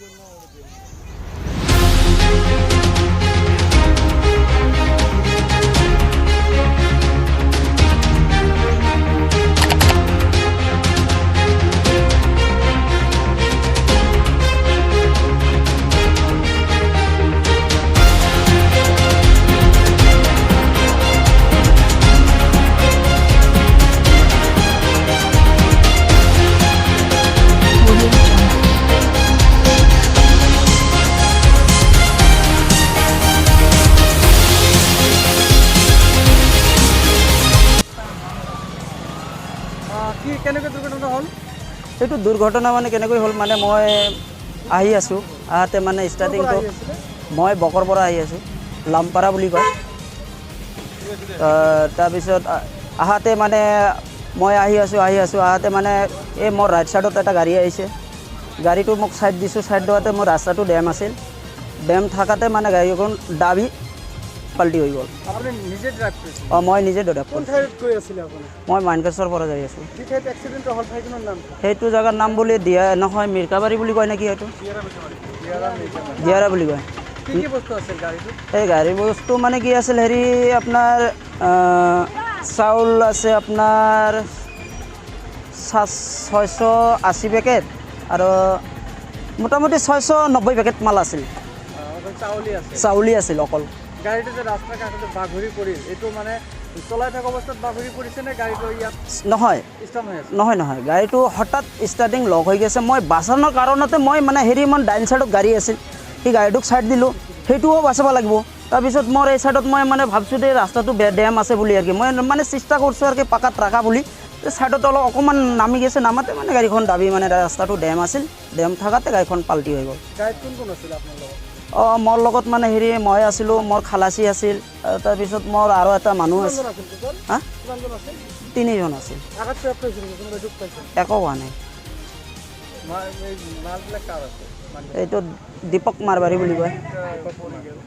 Audio Jungle. কি কেনেকৈ দুৰ্ঘটনা হ'ল? সেইটো দুৰ্ঘটনা মানে কেনেকৈ হ'ল, মানে মই আহি আছোঁ, আহাতে মানে ষ্টাৰ্টিংটো আহি আছিলে? মই বকৰ পৰা আহি আছোঁ, লামপাৰা বুলি কয়। তাৰপিছত আহাতে মানে মই আহি আছোঁ, আহি আছোঁ, আহাতে মানে এই মোৰ ৰাইট ছাইডত এটা গাড়ী আহিছে। গাড়ীটো মোক ছাইড দিছোঁ, ছাইড দিওঁতে মোৰ ৰাস্তাটো ডেম আছিল। ডেম থাকাতে মানে গাড়ীখন দাবি পাল্টি হৈ গ'ল। আপুনি নিজে ড্ৰাইভ কৰিছিল? অঁ, মই নিজে ড্ৰাইভ কোন কৰিছোঁ। ঠাইত গৈ আছিলে আপুনি? মই মানকেশ্বৰ পৰা যাই আছোঁ। যি ঠাইত এক্সিডেণ্ট হ'ল, ঠাইখনৰ নাম কি? সেইটো জেগাৰ নাম বুলি দিয়া নহয়, মিৰ্কাবাৰী বুলি কয় নেকি সেইটো, দিয়াৰা বুলি কয়। কি কি বস্তু আছিল গাড়ীটোত? এই গাড়ী বস্তু মানে কি আছিল, হেৰি আপোনাৰ চাউল আছে আপোনাৰ 680 পেকেট আৰু মোটামুটি 690 পেকেট মাল আছিল। অকল চাউলি আছে? চাউলি আছিল অকল। গাড়ীটো যে ৰাস্তাৰ কাষতে বাগৰি পৰিল, এইটো মানে চলাই থকা অৱস্থাত বাগৰি পৰিছে নে গাড়ীটো ইয়াত নহয় ষ্টাৰ্ট হৈ আছে? নহয় নহয়, গাড়ীটো হঠাৎ ষ্টাৰ্টিং লক হৈ গৈছে। মই বাচানৰ কাৰণতে মই মানে হেৰি মই ডাইন ছাইডত গাড়ী আছিল, সেই গাড়ীটোক ছাইড দিলোঁ, সেইটোও বাচাব লাগিব। তাৰপিছত মোৰ এই ছাইডত মই মানে ভাবছোঁ যে ৰাস্তাটো ডেম আছে বুলি আৰু কি মই মানে চেষ্টা কৰিছোঁ আৰু কি পাকাত ৰাখা বুলি। ছাইডত অলপ অকণমান নামি গৈছে, নামাতে মানে গাড়ীখন দাবি, মানে ৰাস্তাটো ডেম আছিল, ডেম থাকাতে গাড়ীখন পাল্টি হৈ গ'ল। গাড়ীত কোন কোন আছিল আপোনাৰ লগত? অঁ, মোৰ লগত মানে হেৰি মই আছিলোঁ, মোৰ খালাচী আছিল আৰু তাৰপিছত মোৰ আৰু এটা মানুহ আছিল। কিমানজন আছিল টোটেল? হা? কিমানজন আছিল? তিনিজন আছিল। আঘাতপ্ৰাপ্ত হৈছিল নেকি? কোনোবাই দুখ পাইছিল? একো হোৱা নাই। এই মালবিলাক কাৰ আছে? এইটো দীপক মাৰবাৰী বুলি কয়। পৰি গ'ল।